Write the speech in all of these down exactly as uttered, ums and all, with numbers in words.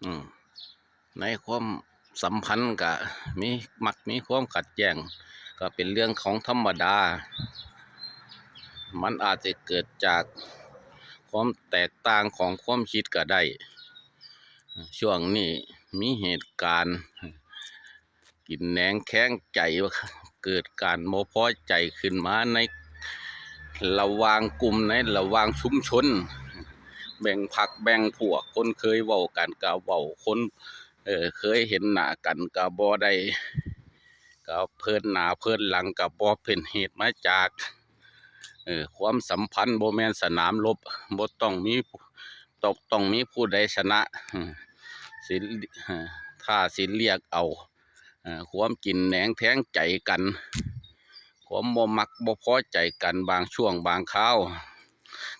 อืม ในความสัมพันธ์ก็มี มักมีความขัดแย้ง ก็เป็นเรื่องของธรรมดา มันอาจจะเกิดจากความแตกต่างของความคิดก็ได้ ช่วงนี้มีเหตุการณ์ กินแหนงแคลงใจ เกิดการบ่พอใจขึ้นมาในระหว่างกลุ่ม ในระหว่างชุมชน แบ่งพรรคแบ่งพวก คนเคยเว้ากันก็เว้า คน เอ่อ เคยเห็นหน้ากันก็บ่ได้ ก็เผินหน้าเผินหลัง ก็บ่เป็นเหตุมาจาก เอ่อ ความสัมพันธ์บ่แม่นสนามรบ บ่ต้องมี ต้อง ต้องมีผู้ใดชนะ เออ สิ เอ่อ ถ้าสิเรียกเอา เอ่อ ความกินแหนงแทงใจกัน ความบ่มักบ่พอใจกันบางช่วงบางคราว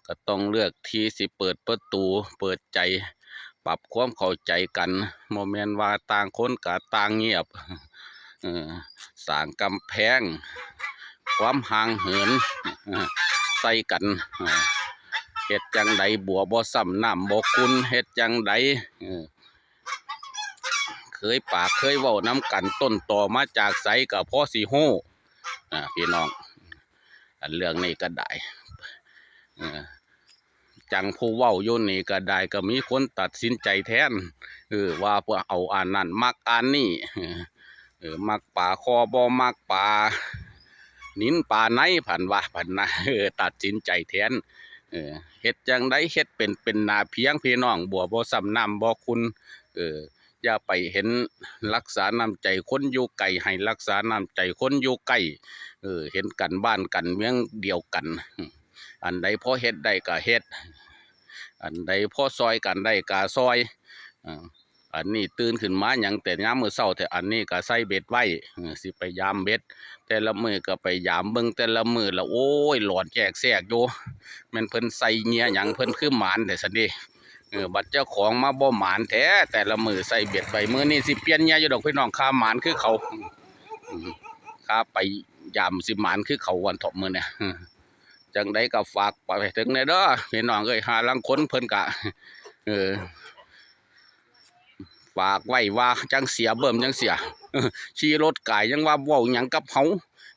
ก็ต้องเลือกที่สิเปิดประตู เปิดใจ ปรับความเข้าใจกัน บ่แม่นว่าต่างคนก็ต่างเงียบ เออ สร้างกำแพง ความห่างเหิน เออ ใส่กัน เออ เฮ็ดจั่งใดบัวบ่ซ้ำน้ำบ่ขุ่น เฮ็ดจั่งใด เออ เคยปากเคยเว้านำกัน ต้นตอมาจากไสก็พอสิฮู้ อ่า พี่น้อง อันเรื่องนี้ก็ได้ เออ จั่งผู้เว้าอยู่นี่ก็ได้ ก็มีคนตัดสินใจแทน เออ ว่าเพิ่นเอาอันนั้นมักอันนี้ เออ เออ มักปลาคอบ่มักปลานิลปลาใน พันว่า พันนะ เออ ตัดสินใจแทน เออ เฮ็ดจั่งใดเฮ็ดเป็น เป็นหน้าเพียงพี่น้อง บัวบ่ซ้ำน้ำบ่ขุ่น เออ อย่าไปเห็น รักษาน้ำใจคนอยู่ไกล ให้รักษาน้ำใจคนอยู่ใกล้ เออ เห็นกันบ้านกันเมืองเดียวกัน อันใดพอเฮ็ดได้ก็เฮ็ด อันใดพอซ่อยกันได้ก็ซ่อย เออ อันนี้ตื่นขึ้นมาหยังแต่ยามมื้อเช้าแท้ อันนี้ก็ใส่เบ็ดไว้ เออ สิไปยามเบ็ด แต่ละมื้อก็ไปยามเบิ่งแต่ละมื้อละ โอ้ย หลอนแจกแซกอยู่ แม่นเพิ่นใส่เหยื่อหยัง เพิ่นคือหมานแท้ซั่นเด้ เออ บัดเจ้าของมาบ่หมานแท้ แต่ละมื้อใส่เบ็ดไว้ มื้อนี้สิเปลี่ยนเหยื่ออยู่ดอกพี่น้อง ค่าหมานคือเขา อืม ค่าไปยามสิหมานคือเขาวันเถาะมื้อเนี่ย เออ จั่งใดก็ฝากไปถึงแหน่เด้อพี่น้องเอ้ย ห่าลางคนเพิ่นก็ เออ ฝากไว้ว่าจั่งเสียเบิ่มจั่งเสีย เออ ขี่รถกายยังว่าเว้าหยังกับเฮา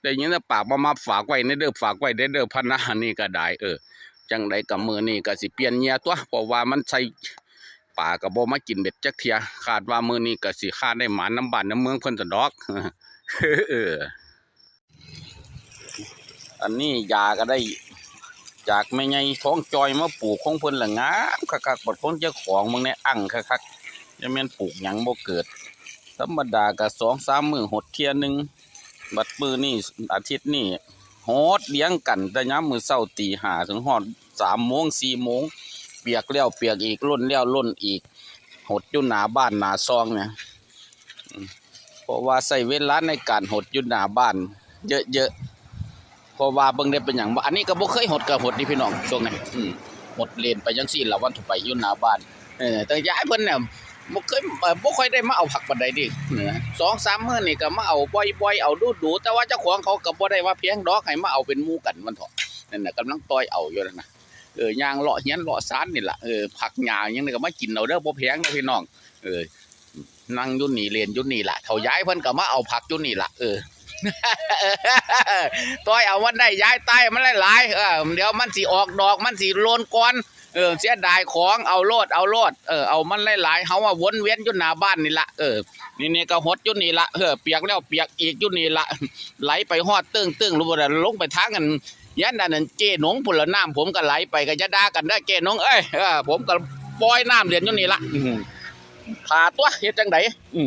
ได้ยินแต่ปากมา มาฝากไว้ในเด้อ ฝากไว้ในเด้อ พันนะ อันนี้ก็ได้ เออ จั่งใดก็มื้อนี้ก็สิเปลี่ยนเหยื่อตั๊ว เพราะว่ามันใส่ปลาก็บ่มากินเบ็ดจักเทื่อ คาดว่ามื้อนี้ก็สิคาดได้หมานนำบ้านนำเมืองเพิ่นซั้นดอก เออ อันนี้ยาก็ได้จากแม่ใหญ่ท้องจอยมาปลูกของเพิ่นละงามคักๆ บัดของเจ้าของเบิ่งแหน่ อั้งคักๆ จั่งแม่นปลูกหยังบ่เกิด ธรรมดาก็สองสามมื้อหดเทื่อหนึ่ง บัดมื้อนี้อาทิตย์นี้หดเรียงกัน แต่ยามมื้อเช้าตีห้าถึงฮอดสามโมงสี่โมง เปียกแล้วเปียกอีก หล่นแล้วหล่นอีก หดอยู่หน้าบ้านหน้าซองเนี่ย อืม เพราะว่าใช้เวลาในการหดอยู่หน้าบ้านเยอะๆ เพราะว่าเบิ่งได้เป็นหยังบ่ อันนี้ก็บ่เคยหดก็หดนี่พี่น้อง ช่วงนี้ อืม หดเล่นไปจั่งซี้ล่ะ วันทั่วไปอยู่หน้าบ้าน เออ แต่ยายเพิ่นเนี่ย บ่เคย เอ่อ บ่ค่อยได้มาเอาผักปานใดเด้ เออ สองสามมื้อนี่ก็มาเอาบ่อยๆ เอาดูๆ แต่ว่าเจ้าของเขาก็บ่ได้ว่าแพงดอก ให้มาเอาเป็นหมู่กันว่าเถาะ นั่นน่ะ กำลังต่อยเอาอยู่นั่นน่ะ เออ ย่างเลาะเฮือนเลาะซานนี่ล่ะ เออ ผักหญ้าหยังนี่ก็มากินเอาเด้อ บ่แพงเด้อพี่น้อง เออ นั่งอยู่นี่เล่นอยู่นี่ล่ะ เฒ่ายายเพิ่นก็มาเอาผักอยู่นี่ล่ะ เออ ต่อยเอามันได้ ยาย ต่อยมันหลายๆ เออ เดี๋ยวมันสิออกดอก มันสิหล่นก่อน เออ เสียดายของ เอาโลด เอาโลด เออ เอามันหลายๆ เฮาว่าวนเวียนอยู่หน้าบ้านนี่ล่ะ เออ นี่ๆ ก็หดอยู่นี่ล่ะ เออ เปียกแล้วเปียกอีกอยู่นี่ล่ะ ไหลไปฮอดเติ๊งๆ ลงไปทางอัน เฮือนอันนั้นเจ๊หนงพุ้นละ น้ำผมก็ไหลไป ก็อย่าด่ากันเด้อเจ๊หนงเอ้ย เออ ผมก็ปล่อยน้ำเล่นอยู่นี่ล่ะ อืม ถ้าตั๊ว เฮ็ดจั่งใด อืม